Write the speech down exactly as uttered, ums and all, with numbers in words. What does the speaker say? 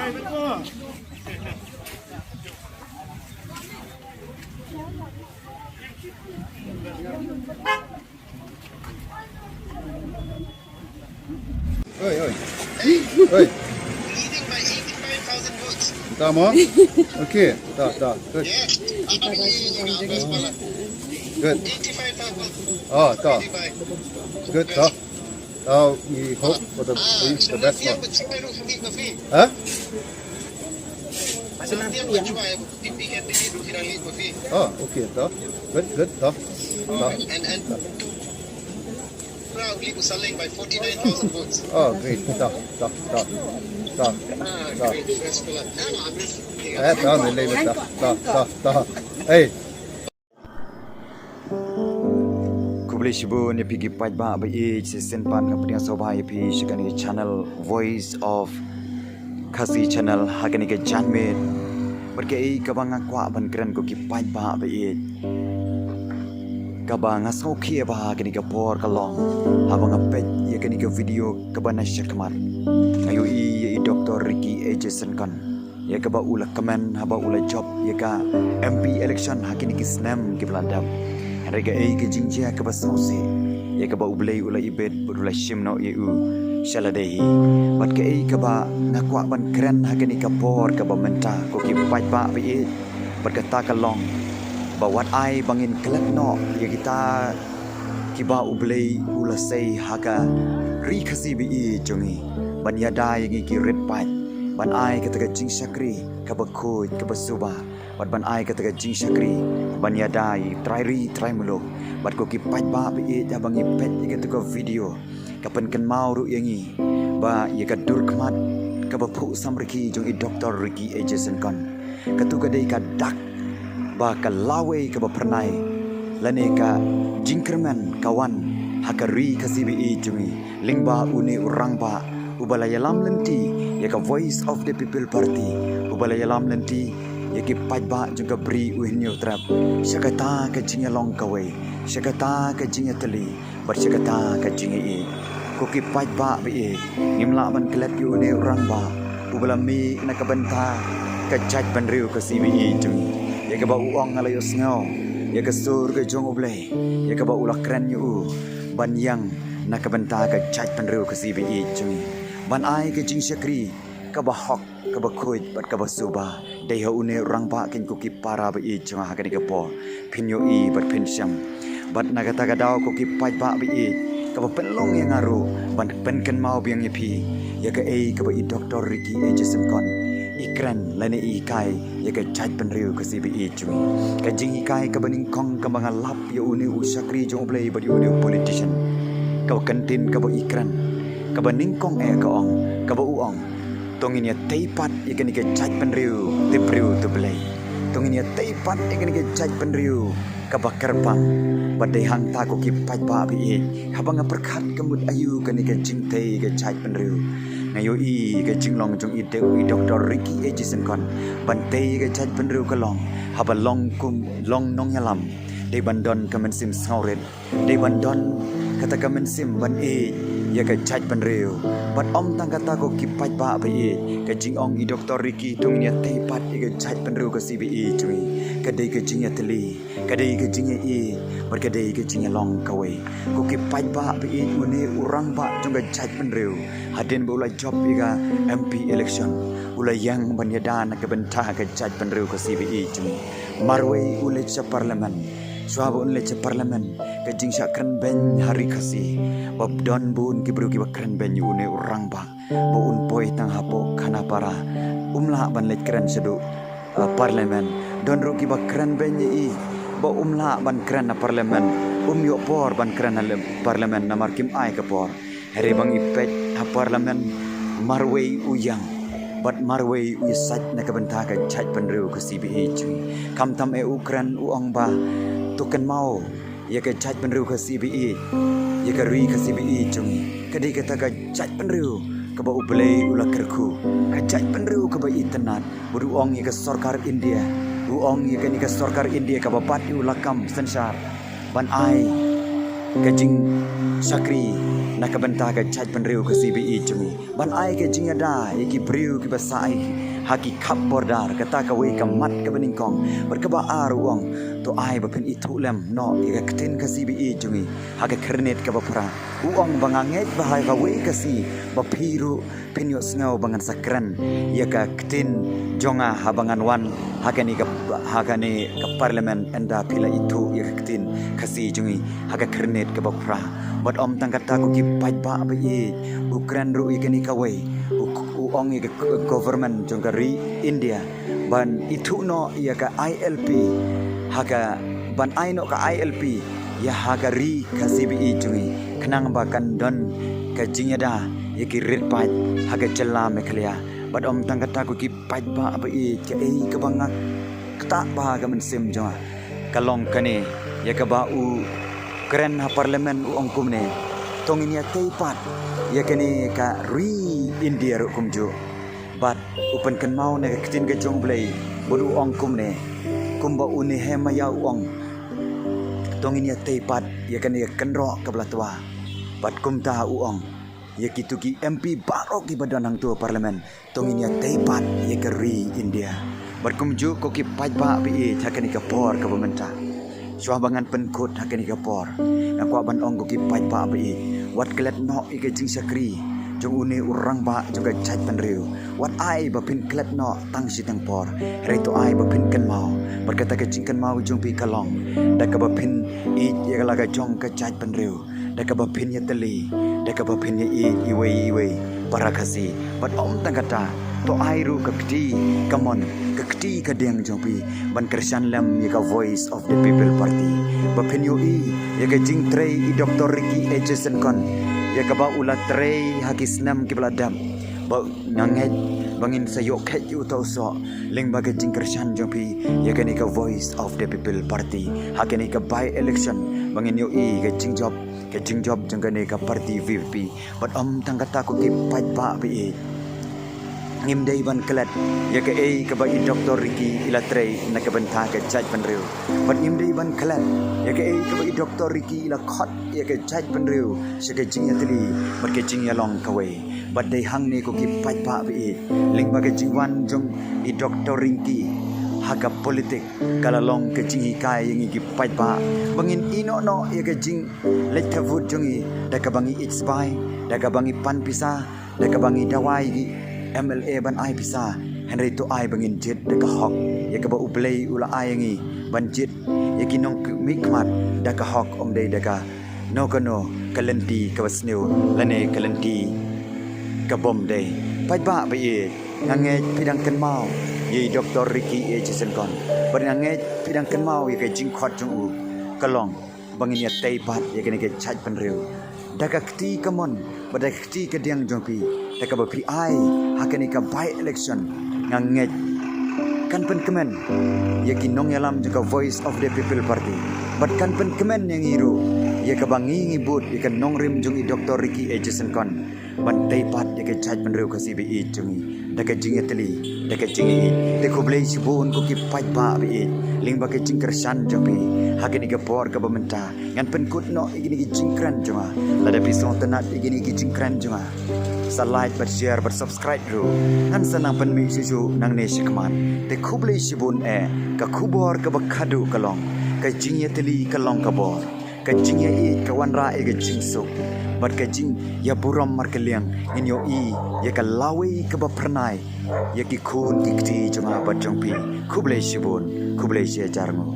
Oi, oi. Oi. Leading by eighty-five thousand votes. Ta mo? Okay, ta, ta. Good. Yes. Good. Eighty-five thousand. Oh, ta. Good, ta. Ta, we hope for the, the best one. Huh? Oh, okay, ta. Good, good, ta. Ta. Proudly, Busaling by forty-nine thousand votes. Oh, great. Ta, ta, ta, ta, ta. Eh, ta, ta, ta, ta. Hey. Khublei shibun ïa phi ki paidbah ba ïeit, shisien pat nga pdiang sngewbha ïa phi sha kane ka channel Voice of Khasi Channel ha kane ka janmiet. Bad kaei kaba nga kwah ban kren ko ki paidbah ba ïeit, kaba nga sngewkhia ba ha kane ka por ka long, haba nga peit ïa kane ka video kaba na shakhmat, nga ïohi ïa i Doctor Ricky A J Syngkon, ïa kaba u la kmen haba u la jop ïa ka M P election ha kine ki snem kiba la dep. Hynrei kaei ka jingjia kaba sngewsih, ïa kaba U Blei u la ibit bad u la shim noh ïa u sha lade hi. Bad kaei kaba nga kwah ban kren ha kane ka por kaba mynta ko ki paidbah ba ïeit, bad kata ka long ba wat ai ba ngin klet noh ïa kita kiba U Blei u la sei ha ka ri Khasi ba ïeit jong ngi, ban ïada ïa ngi ki rit paid, ban ai kata ka jingshakri kaba khuid kaba suba, bad ban ai kata ka jingshakri ban ïada ïa i trai ri trai muluk. Bad ko ki paidbah ba ïeit, haba ngi peit ïa kata ka video, ka pynkynmaw ruh ïa ngi ba ïa ka dur khmat kaba phuh samrkhie jong i Doctor Ricky A J Syngkon, kato ka dei ka dak ba ka lawei kaba phyrnai lane ka jingkyrmen ka wan ha ka ri Khasi ba ïeit jong ngi, lyngba une u rangbah uba la ïalam lynti ïa ka Voice of the People Party, uba la ïalam lynti ïa ki paidbah jong ka Bri U Hynñiewtrep sha kata ka jingïalong kawei, sha kata ka jingïatylli, bad sha kata ka jingïaieit. Ko ki paidbah ba ïeit, ngim lah ban klet ïa une u rangbah uba la mih na ka bynta ka jaitbynriew Khasi ba ïeit jong ngi, ïa kaba u ong, nga la ïohsngew ïa ka sur ka jong U Blei, ïa kaba u la kren ïa u ban ïeng na ka bynta ka jaitbynriew Khasi ba ïeit jong ngi, ban ai ka jingshakri kaba hok, kaba khuid bad kaba suba. Dei ha une u rangbah, keiñ ko ki para ba ïeit jong nga, ha kane ka por phin ïohi bad phin shem. Bad na kata ka daw ko ki paidbah ba ïeit, kaba pynlong ïa nga ruh ban pynkynmaw biang ïa phi ïa kaei kaba i Doctor Ricky A J Syngkon i kren lane i hikai ïa ka jaitbynriew Khasi ba ïeit jong ngi. Ka jinghikai kaba nyngkong kaba nga lap ïa une u shakri jong U Blei bad ïa une u politician, kaba kyntien kaba i kren, kaba nyngkong eh ka ong, kaba u ong, to ngin ïatei pat ïa kane ka jaitbynriew, te briew te Blei. To ngin ïatei pat ïa kane ka jaitbynriew kaba kyrpang. Bad dei hangta ko ki paidbah ba ïeit, haba nga pyrkhat ka mut aïu kane ka jingtei ka jaitbynriew, nga ïohi ka jinglong jong i Dok-, i Doctor Ricky A J Syngkon ban tei ka jaitbynriew ka long, haba long kum, long nongïalam, dei ban don ka mynsiem sngewrit, dei ban don kata ka mynsiem ban ïeit ïa ka jaitbynriew. Bad ym tang kata ko ki paidbah ba ïeit, ka jingong i Doctor Ricky, to ngin ïatei pat ïa ka jaitbynriew Khasi ba ïeit jong ngi, ka dei ka jingïatylli, ka dei ka jingïaieit, bad ka dei ka jingïalong kawei. Ko ki paidbah ba ïeit, une u rangbah jong ka jaitbynriew, hadien ba u la jop ïa ka M P election, u la ïeng ban ïada na ka bynta ka jaitbynriew Khasi ba ïeit jong ngi. Marwei u leit sha Parliament. Shuwa ba un leit sha Parliament, ka jingshah kren beiñ ha ri Khasi, ba don bun ki briew kiba kren beiñ ïa une u rangbah ba un poi tang hapoh Khanapara, um lah ban leit kren shaduh, eh, Parliament. Don ruh kiba kren beiñ ïa i ba um lah ban kren ha Parliament, um ïoh por ban kren ha le-, Parliament namar kim ai ka por. Hynrei ba ngi peit ha Parliament, marwei u ïeng bad marwei u ïasaid na ka bynta ka jaitbynriew Khasi ba ïeit jong ngi. Khamtam eh u kren, u ong ba to kynmaw ïa ka jaitbynriew Khasi ba ïeit, ïa ka ri Khasi ba ïeit jong ngi. Ka dei kata ka jaitbynriew kaba U Blei u la kyrkhu, ka jaitbynriew kaba itynnad. Bad u ong ïa ka sorkar India, u ong ïa kane ka sorkar India kaba bat ïa u lakam synshar ban ai ka jingshakri na ka bynta ka jaitbynriew ka C B E jong ngi. Ban ai ka jingïada ïa ki briew kiba sah ha ki khap border, kata kawei ka mat kaba nyngkong. Bad kaba ar u ong, to ai ba phin ithuh lem noh ïa ka ktien ka C B E jong ngi ha ka khyrnit kaba phra. U ong ba nga ngeit ba ha kawei ka sngi ba phi ruh phin ïohsngew ba ngan sa kren ïa ka ktien jong nga haba ngan wan ha kane ka, ha kane ka parliament, ynda phi la ithuh ïa ka ktien Khasi jong ngi ha ka khyrnit kaba phra. Bad ym tang kata, ko ki paidbah ba ïeit, u kren ruh ïa kane kawei, u, u ong ïa ka government jong ka ri India ban ithuh noh ïa ka I L P, ha ka, ban ai noh ka I L P ïa ha ka ri ka C B E jong ngi, khnang ba kan don ka jingïada ïa ki rit paid ha ka jylla Meghalaya. Bad ym tang kata, ko ki paidbah ba ïeit, kaei kaba nga ktah bha ha ka mynsiem jong nga ka long kane, ïa kaba u kren ha parliament, u ong kumne, to ngin ïatei pat ïa kane ka ri India ruh kumjuh. Bad u pynkynmaw na ka ktien ka jong U Blei bad u ong kumne, kumba u Nehemiah u ong, to ngin ïatei pat ïa kane ka kynroh kaba la twa. Bad kumta u ong ïa kito ki M P baroh kiba don hangto ha parliament, to ngin ïatei pat ïa ka ri India. Bad kumjuh, ko ki paidbah ba ïeit, ha kane ka por kaba mynta, shuwa ba ngan pynkut ha kane ka por, nga kwah ban ong, ko ki paidbah ba ïeit, wat klet noh ïa ka jingshakri jong une u rangbah jong ka jaitbynriew. Wat ai ba phin klet noh tang shi tang por. Hynrei to ai ba phin kynmaw, bad kata ka jingkynmaw jong phi ka long da kaba phin ïeit ïa la ka jong ka jaitbynriew, da kaba phin ïatylli, da kaba phin ïaieit iwei iwei para Khasi. Bad ym tang kata, to ai ruh ka kti kamon, ka kti kadiang jong phi ban kyrshan lem ïa ka Voice of the People Party, ba phin ïohi ïa ka jingtrei i Doctor Ricky A J Syngkon, ïa kaba u la trei ha ki snem kiba la dep. Ba nga ngeit ba ngin sa ïoh khet ïa uta u soh lyngba ka jingkyrshan jong phi ïa kane ka Voice of the People Party ha kane ka by election, ba ngin ïohi ka jingjop, ka jingjop jong kane ka party V P P. Bad ym tang kata, ko ki paidbah ba ïeit, ngim dei ban klet ïa kaei kaba i Doctor Ricky i la trei na ka bynta ka jaitbynriew. Bad ngim dei ban klet ïa kaei kaba i Doctor Ricky i la khot ïa ka jaitbynriew sha ka jingïatylli bad ka jingïalong kawei. Bad dei hangne, ko ki paidbah ba ïeit, lyngba ka jingwan jong i Doctor Ricky ha ka politik, ka la long ka jinghikai ïa ngi ki paidbah ba ngin ïehnoh noh ïa ka jingleit thawut jong ngi da kaba ngi ïeit sbai, da kaba ngi pan pisa, da kaba ngi dawa ïa ki M L A ban ai pisa. Hynrei to ai ba ngin jied da ka hok, ïa kaba U Blei u la ai ïa ngi ban jied ïa ki nongmihkhmat da ka hok, ym dei da ka no kano ka lynti kaba sniew lane ka lynti ka bym dei. Paidbah ba ïeit, nga ngeit phi dang kynmaw ïa i Doctor Ricky A J Syngkon. Bad nga ngeit phi dang kynmaw ïa ka jingkhot jong u ka long ba ngin ïatei pat ïa kane ka jaitbynriew da ka kti kamon bad da ka kti kadiang jong phi, da kaba phi ai ha kane ka by election. Nga ngeit kan pynkmen ïa ki nongïalam jong ka Voice of the People Party, bad kan pynkmen ïa ngi ruh ïa kaba ngi, ngi bud ïa ka nongrim jong i Doctor Ricky A J Syngkon ban tei pat ïa ka jaitbynriew Khasi ba ïeit jong ngi da ka jingïatylli, da ka jingïeit. Te khublei shibun, ko ki paidbah ba ïeit, lyngba ka jingkyrshan jong phi ha kane ka por kaba mynta. Ngan pynkut noh ïa kine ki jingkren jong nga. Lada phi sngewtynnad ïa kine ki jingkren jong nga, sa like bad share bad subscribe ruh. Ngan sa nang pynmih shuh shuh nangne shakhmat. Te khublei shibun eh, ka khubor kaba khadduh ka long, ka jingïatylli ka long ka bor, ka jingïaieit ka wanrah ïa ka jingsuk, bad ka jingïaburom markylliang ngin ïohi ïa ka lawei kaba phyrnai ïa ki khun ki kti jong nga bad jong phi. Khublei shibun, khublei shihajar nguh.